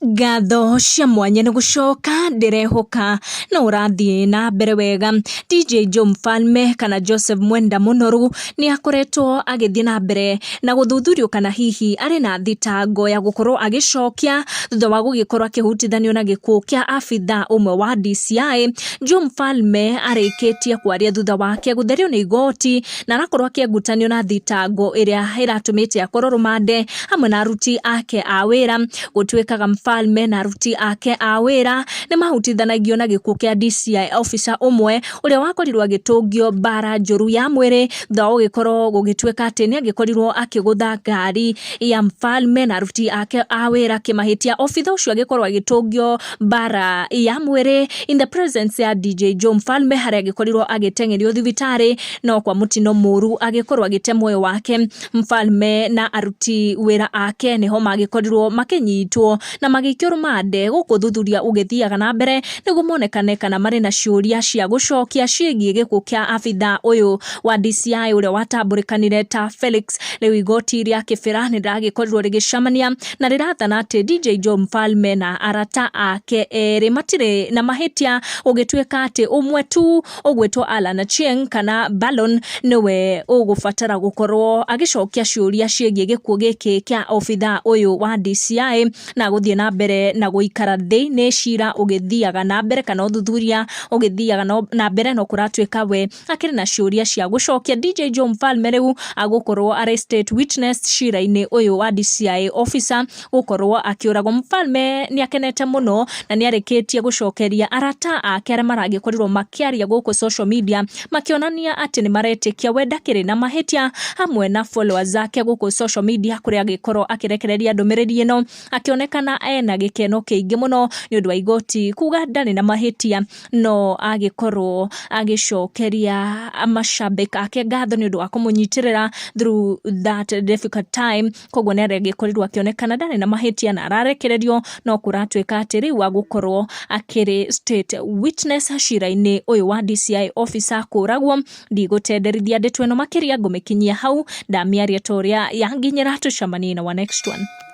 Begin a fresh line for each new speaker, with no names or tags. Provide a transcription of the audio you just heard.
Ngatho cia mwanya nĩ gũcoka ndĩrehoka no ũrathiĩ na mbere wega. DJ Joe Mfalme kana Joseph Mwenda Mũnoru nĩ akoretwo agĩthiĩ na mbere na gũthuthurio kana hihi arĩ na thitango ya gũkorwo agĩcokia thutha wa gũgĩkorwo akĩhutithanio na gĩkuũ kĩa abithaa ũmwe wa DCI. Joe Mfalme arĩkĩtie kwaria thutha wake gũtherio nĩ igoti na arakorwo akĩangutanio na thitango ĩrĩa ĩratũmĩte akorwo rũmande hamwe na aruti ake a wĩra. Gũtuĩkaga Mfalme na aruti ake a wĩra nĩ mahutithanagio na gĩkuũ kĩa DCI officer ũmwe ũrĩa wakorirwo agĩtũngio mbara njũru ya mwĩrĩ thutha wa gũgĩkorwo gũgĩtuĩka atĩ nĩ angĩkorirwo akĩgũtha ngari ya Mfalme na aruti ake a wĩra kĩmahĩtia. Obitha ũcio agĩkorwo agĩtũngio mbara ya mwĩrĩ in the presence ya DJ Joe Mfalme harĩa agĩkorirwo agĩteng'erio thibitarĩ no kwa mũtino mũru agĩkorwo agĩte muoyo wake. Mfalme na aruti wĩra ake nĩho magĩkorirwo makĩnyitwo na magĩikio rũmande gũkũ thuthuria ũgĩthiaga na mbere nĩguo monekane kana marĩ na ciũria cia gũcokia ciĩgiĩ gĩkuũ kĩa abithaa ũyũ wa DCI ũrĩa watambũrĩkanire ta Felix. Rĩu igoti rĩa Kĩbĩra nĩ rĩragĩkorirwo rĩgĩcemania na rĩrathana atĩ DJ Joe Mfalme na arata ake erĩ matirĩ na mahĩtia gũgĩtuĩka atĩ ũmwe tu ũgwĩtwo Allan Achieng kana Ballon nĩwe ũgũbatara gũkorwo agĩcokia ciũria ciĩgiĩ gĩkuũ gĩkĩ kĩa obithaa ũyũ wa DCI na gũthiĩ na mbere na gũikara thĩ nĩ cira ũgĩthiaga na mbere kana ũthuthuria ũgĩthiaga na mbere no kũratuĩka we akĩrĩ na ciũria cia gũcokia. DJ Joe Mfalme rĩu agũkorwo arĩ state witness cira-inĩ ũyũ wa DCI officer gũkorwo akĩũragwo. Mfalme nĩ akenete mũno na nĩ arĩkĩtie gũcokeria arata ake arĩa maragĩkorirwo makĩaria gũkũ social media makĩonania atĩ nĩ maretĩkia we ndakĩrĩ na mahĩtia hamwe na followers ake gũkũ social media kũrĩa agĩkorwo akĩrekereria ndũmĩrĩri ĩno akĩonekana ena gĩkeno kĩingĩ mũno nĩ ũndũ wa igoti kuga ndarĩ na mahĩtia no agĩkorwo agĩcokeria mashabik ake ngatho nĩ ũndũ wa kũmũnyitĩrĩra through that difficult time. Koguo nĩ aragĩkorirwo akĩonekana ndarĩ na mahĩtia na ararekererio no kũratuĩka atĩ rĩu agũkorwo akĩrĩ state witness cira-inĩ ũyũ wa DCI officer kũragwo. Ndigũtenderithia ndeto ĩno makĩria, ngũmĩkinyia hau ndamĩaria ta ũrĩa yanginyĩra. Tũcemanie na wa next one.